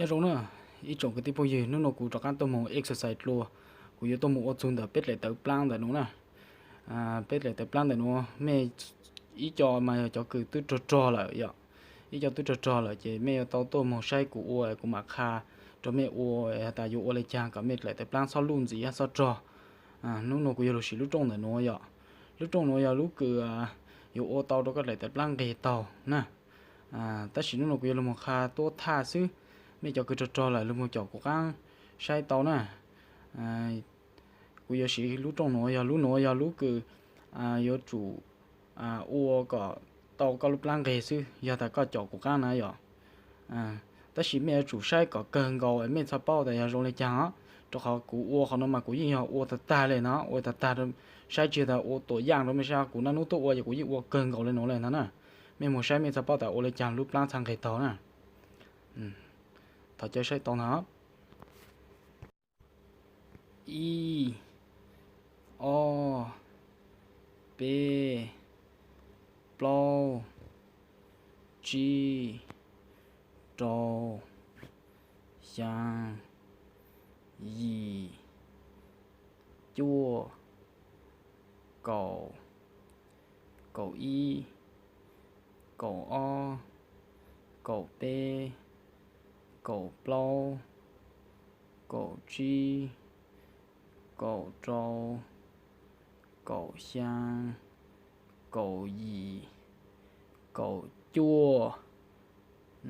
Nyob zoo na, ib tsoom kwv tij phooj ywg, hnub no kuv rov qab tuaj mus exercise dlua, kuv yuav tuaj mus ua txug ntawm peb dlaim tawv plaab ntawm nuav na. Peb dlaim tawv plaab ntawm nuav mej ib co mas yog cov kws twb rog rog lawm yom, ib co twb rog rog lawm ces mej yuav tau tuaj mus saib kuv ua, kuv mam qha rau mej ua has tas yuav ua le caag kom mej dlaim tawv plaab txhob luj ntxiv txhob rog. Hnub no kuv yuav lug sim lub rooj ntawm nuav yom, lub rooj nuav yog lub kws yuav ua tau rau koj dlaim tawv plaab nqeg taug na. Tab sis hnub no kuv yuav lug mus qha tuab thaj xwb, mej cov kws rog rog lawm lug mus caum kuv qaab saib tau na. Kuv yuav siv lub rooj nuav, yog lub nuav yog lub kws yuav tsum ua kom tau koj lub plaab nqeg xwb, yog tas koj caum kuv qaab na yom. Tab sis mej yuav tsum saib kom kawg nkaus mej txhaj paub tas yog zoo le caag os, rau qhov kuv ua qhov no mas kuv yeej yog ua tag tag le no, ua tag tag, saib tsi tas ua tuam yaaj rau mej saib, kuv naj nub tuaj ua ces kuv yeej ua kawg nkaus le nuav le ntag na. Mej mus saib mej txhaj paub tas ua le caag lub plaab txhaj nqeg taug na. Thov caw saib tau ntag. Ib, ob, peb, plaub, tsib, rau, xyaa, yim, cuaj, kaum, kaum ib, kaum ob, kaum peb, kaum plaub, kaum tsib, kaum rau, kaum xyaa, kaum yim, kaum cuaj,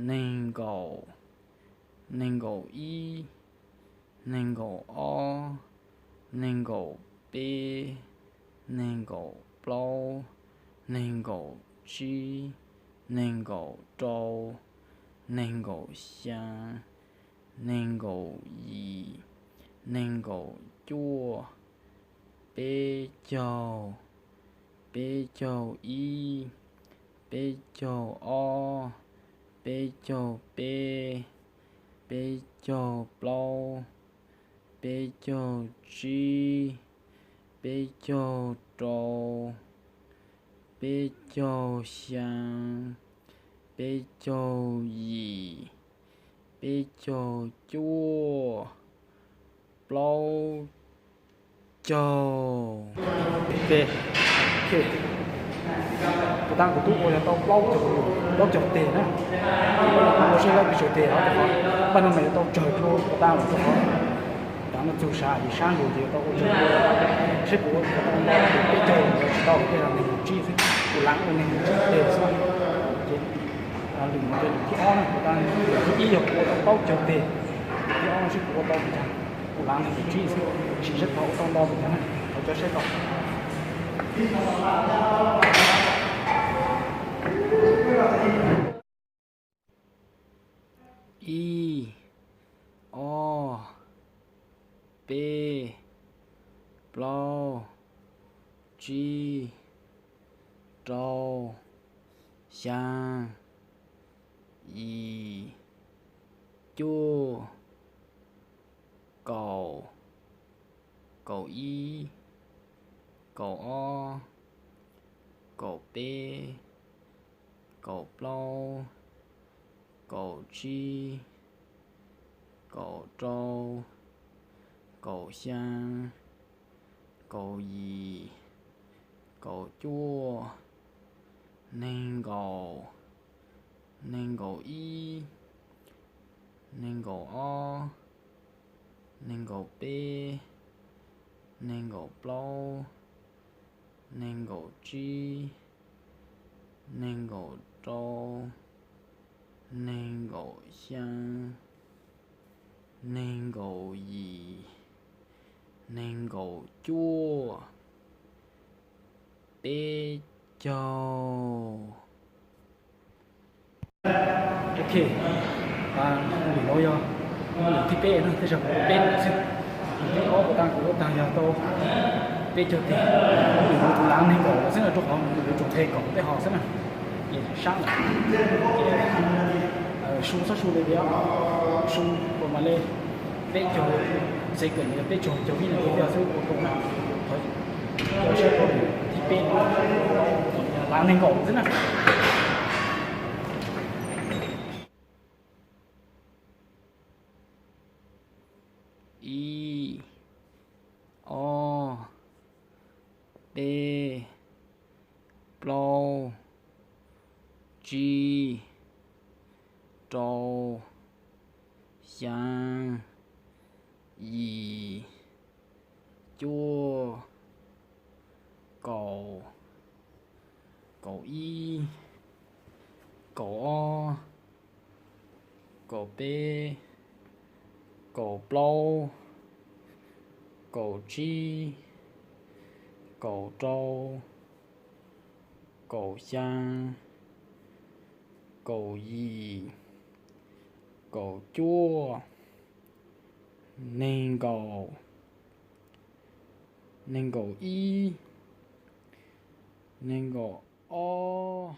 neeg nkaum, neeg nkaum ib, neeg nkaum ob, neeg nkaum peb, neeg nkaum plaub, neeg nkaum tsib, neeg nkaum rau, neeg nkaum xyaa, neeg nkaum yim, neeg nkaum cuaj, peb caug, peb caug ib, peb caug ob, peb caug peb, peb caug plaub, peb caug tsib, peb caug rau, peb caug xyaa, peb caug yim, peb caug cuaj, plaub caug. Kuv taab kuv tub ua yog tau plaub caug, plaub caug teg na. Ua seb lawv pes tsawg teg os, rau qhov npaj no mas yuav tau tsawg dlua kuv taab lawm rau qhov tav no txug sab yim sab lug ces yuav tau ua tsawg dlua. Seb kuv ua tau nto peb caug los tsis tau, tej zaum neeg nkaum tsib xwb, kuv lav ua neeg nkaum tsib teg xwb. Ces lwm no ces lwm thib ob na, kuv taab lwm thib ib yog kuv ua tau plaub caug teg, lwm thib ob no seb kuv ua tau puas tag, kuv lav neeg nkaum tsib xwb, sim seb puas ua tau nto puas tag na, thov caw saib tau. Ib, ob, peb, plaub, tsib, rau, xyaa, yim, cuaj, kaum, kaum ib, kaum ob, kaum peb, kaum plaub, kaum tsib, kaum rau, kaum xyaa, kaum yim, kaum cuaj, nees nkaum, nees nkaum ib, nees nkaum ob, nees nkaum peb, nees nkaum plaub, nees nkaum tsib, nees nkaum rau, nees nkaum xyaa, nees nkaum yim, nees nkaum cuaj, peb caug. Ok, lwm no yog lwm thib peb na, tej zaum kuv ua peb lwm xwb. Lwm thib ob kuv taab kuv ua tag yog tau peb caug teg. Lwm no kuv lav nees nkaum lawm xwb na, rau qhov yuav tsum qhe kaum tej ho xwb na. Ces sab lawm, ces su txhob su li tias su ua mas li peb caug second, peb caug caug vib nas this xwb ua tau na. Thov caw saib rau lwm thib peb, lav nees nkaum xwb na. tsib, rau, xyaa, yim, cuaj, kaum, kaum ib, kaum ob, kaum peb, kaum plaub, kaum tsib, kaum rau, kaum xyaa, kaum yim, kaum cuaj, neeg nkaum, neeg nkaum ib, neeg nkaum ob,